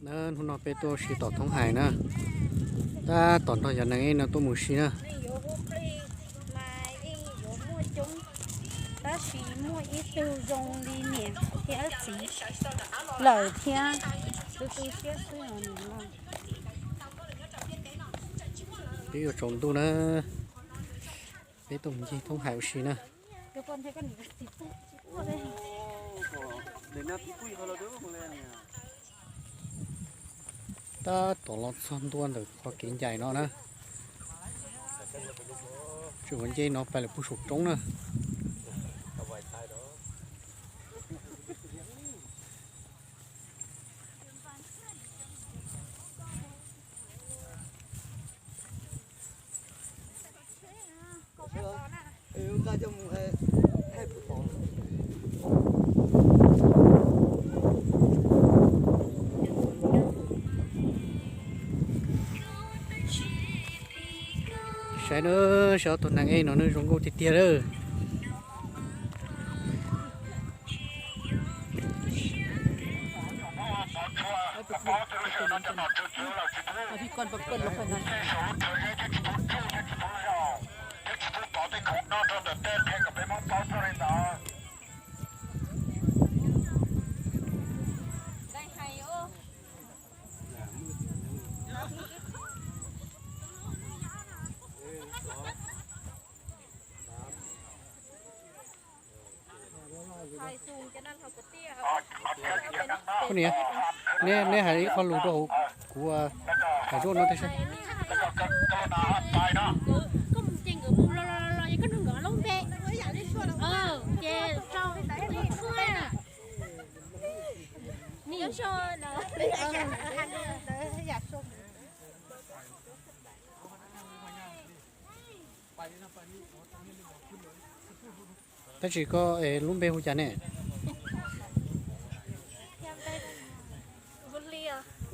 Na, hnub no peb tuaj ua si tom Thoob Hais na, tab tom nrog cov neeg ej no tuaj mus ua si na. Neeg yuav hu plig mas yeej yuav muaj coob, tab sis muaj ib tug zoo li niam thiab txiv lawm thiab, tu tu siab xwb os niam lauj. Peb yuav tsaus ntuj na, peb tuaj mus ncig Thoob Hais ua si na. Tab tom los txog ntua ntawm qhov kev ncaim no na. Tseem ua ncej no pais lawm puag saum roob na. Saib na, saib ob tug neeg ej no nws zoo nkauj tiag tiag lawm. Koj niam, neb, neb hais ib qho lus rau hauv kuv hais ruaj no tib si. Koj mus ces nkawd mus los los los ces koj nrog nkawd lub npe. Ces tso, tab sis koj es lub npe hu cas ne?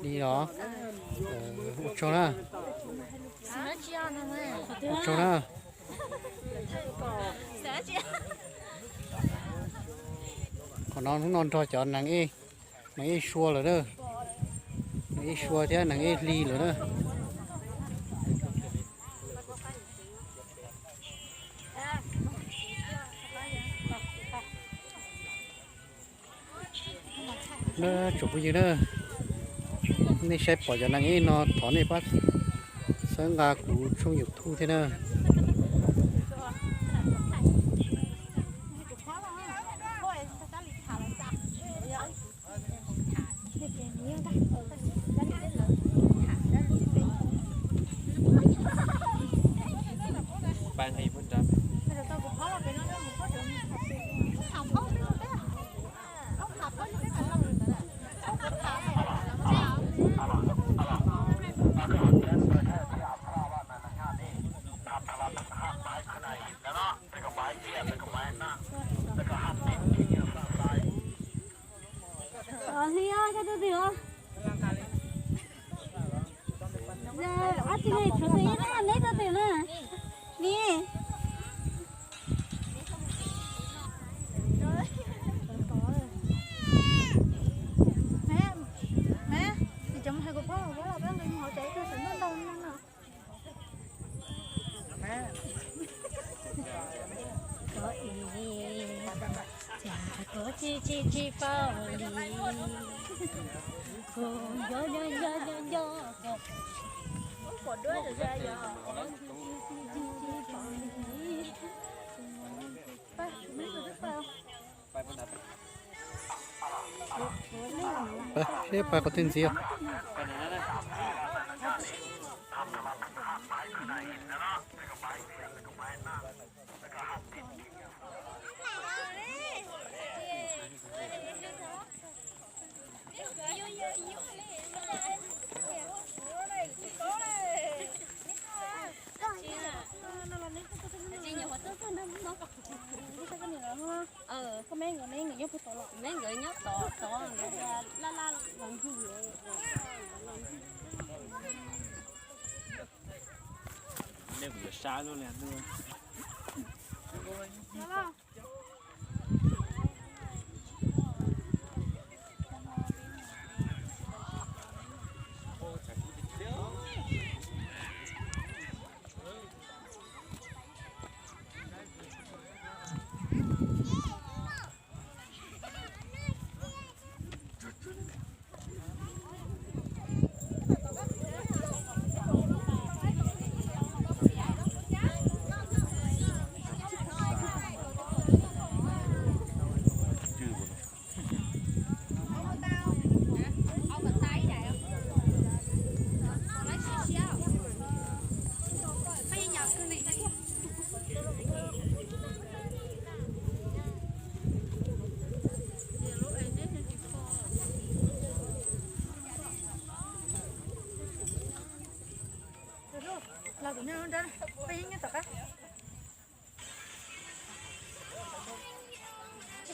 Li los? Ua tsaug na. Ua tsaug na. Qhov no hnub no nrog cov neeg ej, neeg ej sua lawm na. Neeg ej sua thiab neeg ej hli lawm na. Na, tsoom phooj ywg na, nej saib pom cov neeg ej no thov nej pab txhawb nqa kuv tshooj YouTube thiab na. Hli os, koj tus twg os? Ab tsi ne, tshuav tus ib na, neb tus twg na? Ni. Tsis cov mus hais kuv phob, kuv phob los peb nqis mus hauv tsev, ib tug xwm ntau ntau no. Koj ib, cas koj tsis tsis tsis paub li, kuv nco nco nco nco nco koj. Seb pais qhov twg ntxiv os. Koj me nkawd ne, nkawd nyob puag tod los? Me nkawd nyob tod, tod nkawd laj laj los ncig. Nej kuv yuav sab luaj li.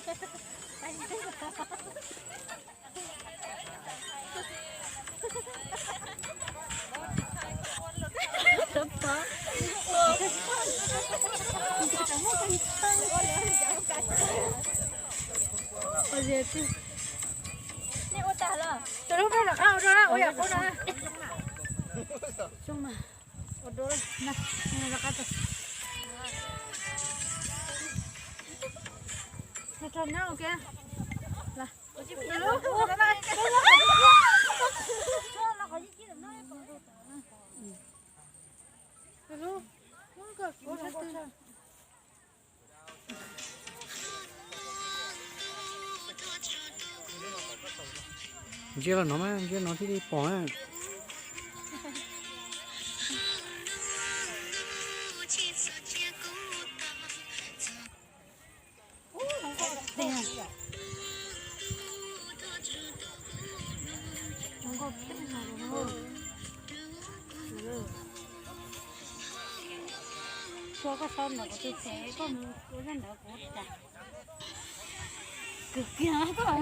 Tus lub peb rov qab ua dua na, ua yam qub no. Ua dua na, rov qab tus. Rau nyob ua ke. Los. Ntsia los no mas, ntsia no thiaj li pom na. Tsuas koj sau ntawm kuv tus tsev, koj mus ua zaj ntawd kuv ua cas. Kwv kiag koj.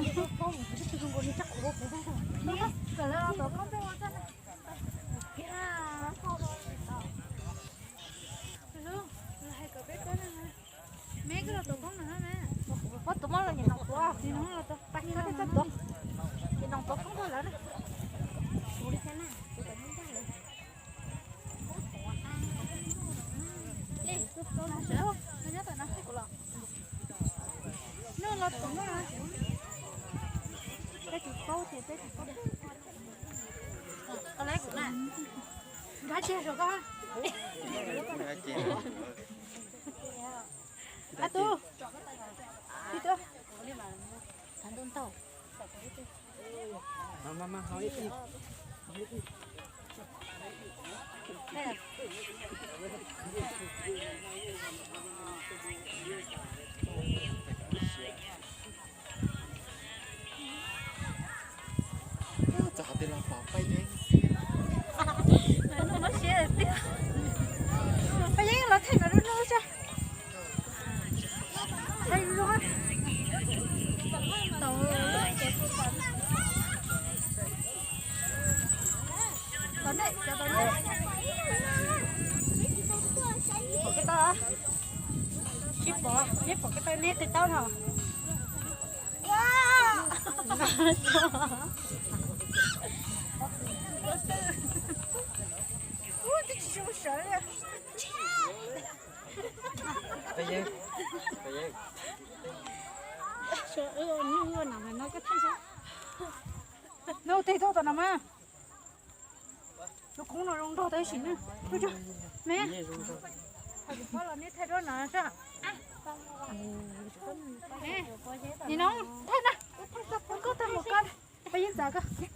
Kom lawv los tom koj peb ua zaj na. Kwv kiag. Los hais kom peb pab na. Me koj los tom koj no na. Pob tus moj los nyem noo tuav, nyem noo los tau, pab koj txog tuav, nyem noo tuav koob tuaj lawm na. Nyob tom no, nyob tom no, kuv los. Noj los tom no. Peb tsis paub ces peb tsis paub. Koj lab kuv na. Nkag kiag saum koj. Ab tub. Tib tub. Txawm hais tias los pom Paj Yeeb. Paj Yeeb los thaij no lub hnub xwb. Tom ntej, tom ntej. Pom kev tau, tsis pom, neb pom kev tau neb qi taub no. Neb ua teg tuaj tom no mas. Tus qoob no zoo nraug tab sis na. Me, hais tus pog los neb thaij duab no soj. Nim no thaij na, koj thaij mus koj, Paj Yeeb ntxav koj.